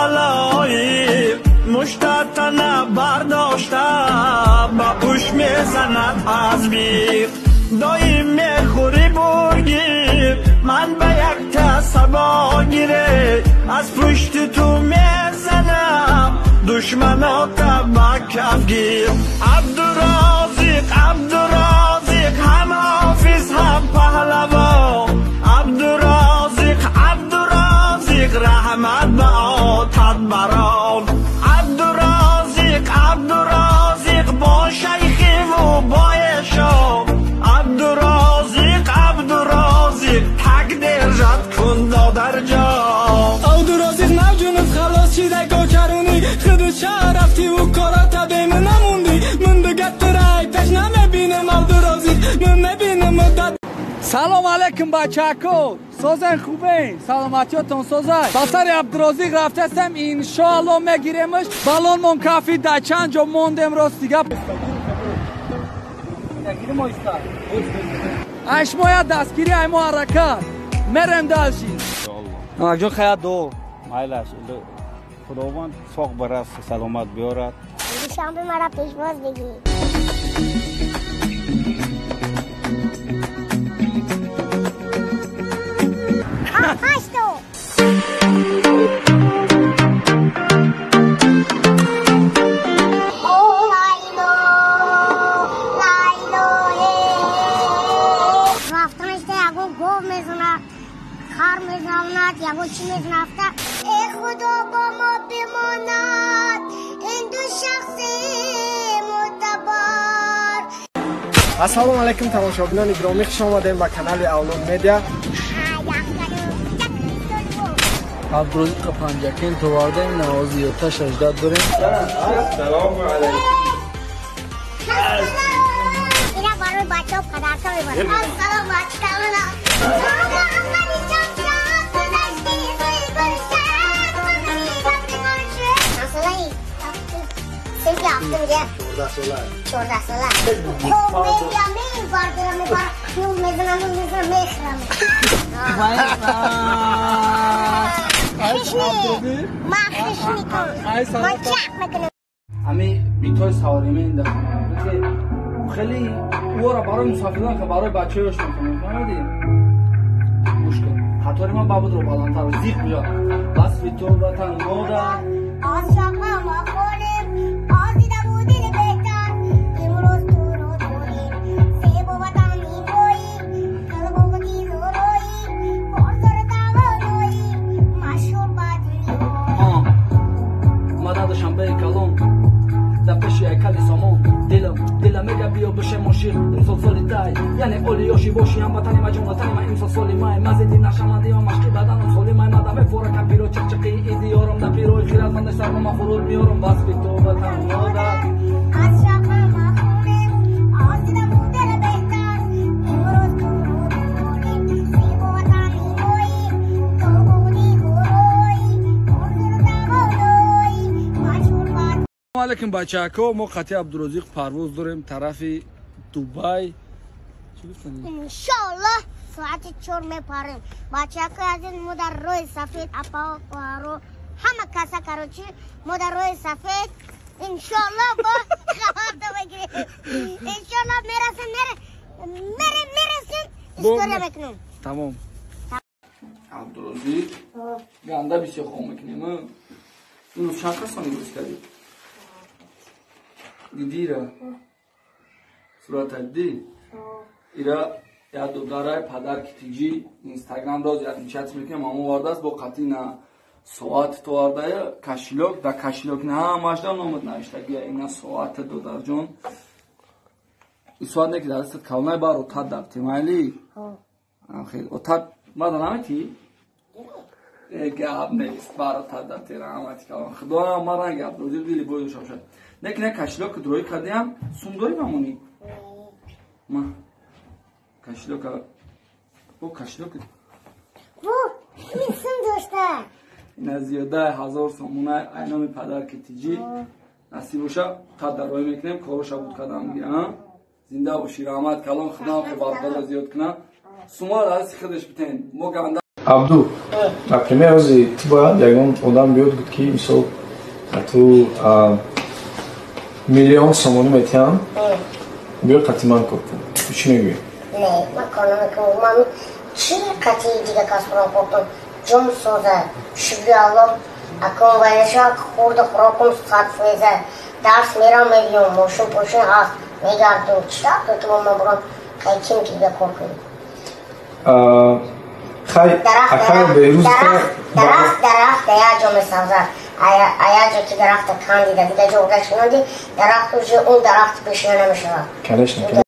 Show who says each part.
Speaker 1: Балои муштатана бардошта ба пӯш мезанад аз бир. Доим мехӯри бургӣ, ман ба якта сабо гире, аз пушти ту мезанам душманота ба кафгир. Абдурозиқ, Абдурозиқ, ҳам ҳофиз ҳам паҳлавон. Абдурозиқ, Абдурозиқ, раҳмат ба отат барон. Абдурозиқ, Абдурозиқ, бо шайхиву бо эшон. Абдурозиқ, Абдурозиқ, так держат кун додарҷон.
Speaker 2: Абдурозиқ навҷунуд халос шида кочаруни, худу шаҳр рафтиву корота бемӣ намонди. Ман дигаттирай пеш намебинам Абдурозиқ, ман мебинам муддат.
Speaker 3: Салом алейкум бачако, созен хубен, саломатиётон созай. Ба сари Абдурозиқ рафтастем, иншоалло мегиремаш. Балонмон кафи да чанд ҷо мондем, рост дига. Ай шумо я дастгирӣ, ай мо ҳаракат. Мерем дальше. Акҷон хая дуо.
Speaker 4: Майлаш, Худованд соғ барас, саломат биёрад.
Speaker 5: Душанбе мара пешвоз бигирӣ. Ҳашто. Рафтанашда ягон гов мезанад, хар мезанад, ягон чӣ мезанад. Э худо бо мо бимонад ин ду шахси мӯътабар.
Speaker 6: Ассалому алайкум тамошобинони гиромӣ, хуш омадем ба канали Авлод Медиа.
Speaker 3: Абдурозиқ панҷакен товардаем, навозиёта шаждат дорем.
Speaker 4: Ассалому алайкум.
Speaker 5: Ина барои бачаҳо падарка мебарам. Ассалому алайкум. Чордаҳ сола.
Speaker 3: Ами битой савори мен хеле ӯро барои мусофирон ки барои бачаёш мекунем, фаҳмидӣ? Гӯш кун, қатори ман бабудро баландтар зиқ биё. Васфи ту ватан модар.
Speaker 5: Ошоқа мо хонем, озида будин беҳтар. Имрӯз туро дорем, зебо ватан мебоӣ, қалбоди зороӣ, бозор тавоноӣ, машҳур ба дунё.
Speaker 3: Омада Душанбеи калон, дар пеши ҳайкали сомон. Дилам, дилам мега биё бишем ошиқ, имсол соли тай, яъне оли ёши боши, ҳамватани ма ҷонватани ма имсол соли май. Мазиди нашамандиё машқи баданам соли май. Мадаме форакам пиро чақчақи иди ёрам, дар пирои хиратманда сармама фуруд меёрам. Васфи ту ватан модар.
Speaker 5: Ошоқа мо хонем, озида будин беҳтар. Имрӯз туро дорем, зебо ватан мебоӣ, қалбоди зороӣ, бозор тавоноӣ, машҳур ба
Speaker 3: Алейкум бачако, мо қати Абдурозиқ парвоз дорем тарафи Дубай. Чӣ гуфтани?
Speaker 5: Иншоаллоҳ соати 4 мепарем. Бачако азиз, мо дар роҳи сафед, апао, хоҳаро, ҳама каса, короче, мо дар роҳи сафед. Иншоаллоҳ бо хабар мегирем. Иншоаллоҳ мерасем, мерем, мерасем, история мекунем.
Speaker 3: Тамом. Абдурозиқ, ганда бисёр хом мекунем. Инро чанд касони гӯш кардӣ? Дидира? Сурата дидӣ? Ира як додарай падар китиҷи Инстаграм роз як чат мекунем, ҳамон овардааст бо қатъи на соат товардая, кошелёк, да кошелёк на ҳамашда номат навиштагия. Ина соата додарҷон. Ин соат не ки дар дастат калонай бар отат дафти майли? Хел отат мада наметӣ? Гап нест, бар отат дафти раҳмати калон. Худо ман ранг Абдурозиқ дили бой дошта бошад. Не ки на кошелёк дроӣ кардиам, сум дорӣ мамонӣ? Ма кошелёк, бо кошелёк.
Speaker 5: Бу, ин сум дошта.
Speaker 3: Ина зиёдаи 1000 сомона айноми падар китиҷи. Насиб боша, қад дароӣ мекунем, короша буд кардам гира. Зинда бошӣ, раҳмат калон, худам хуб бародаро зиёд кунам. Сумаро аз худаш битен. Мо ганда
Speaker 7: Абду, например, ози ту бояд ягон одам биёд, гуд ки, мисол, ту 1 000 000 сомонӣ метиҳам, биё қати ман кор кун, ту чӣ мегӯӣ?
Speaker 5: Не, ман кор намекунам. Ман чӣ қати дига кас бурам кор кунам? Ҷон соза, шукри Аллоҳ, акун вайнаша, хурду хӯрокум 100%, дарс мерам, мебиём, мошин пошин ҳаст, мегардум. Чӣ ки ман бурам қайким ки дига кор кунем?
Speaker 7: Хай, акай Беҳрӯз.
Speaker 5: Дарахт як ҷо месабзад. А як ҷо ки дарахта кандида, дига ҷо шинонди, дарахт уже он дарахт пешина намешавад.
Speaker 7: Конечно.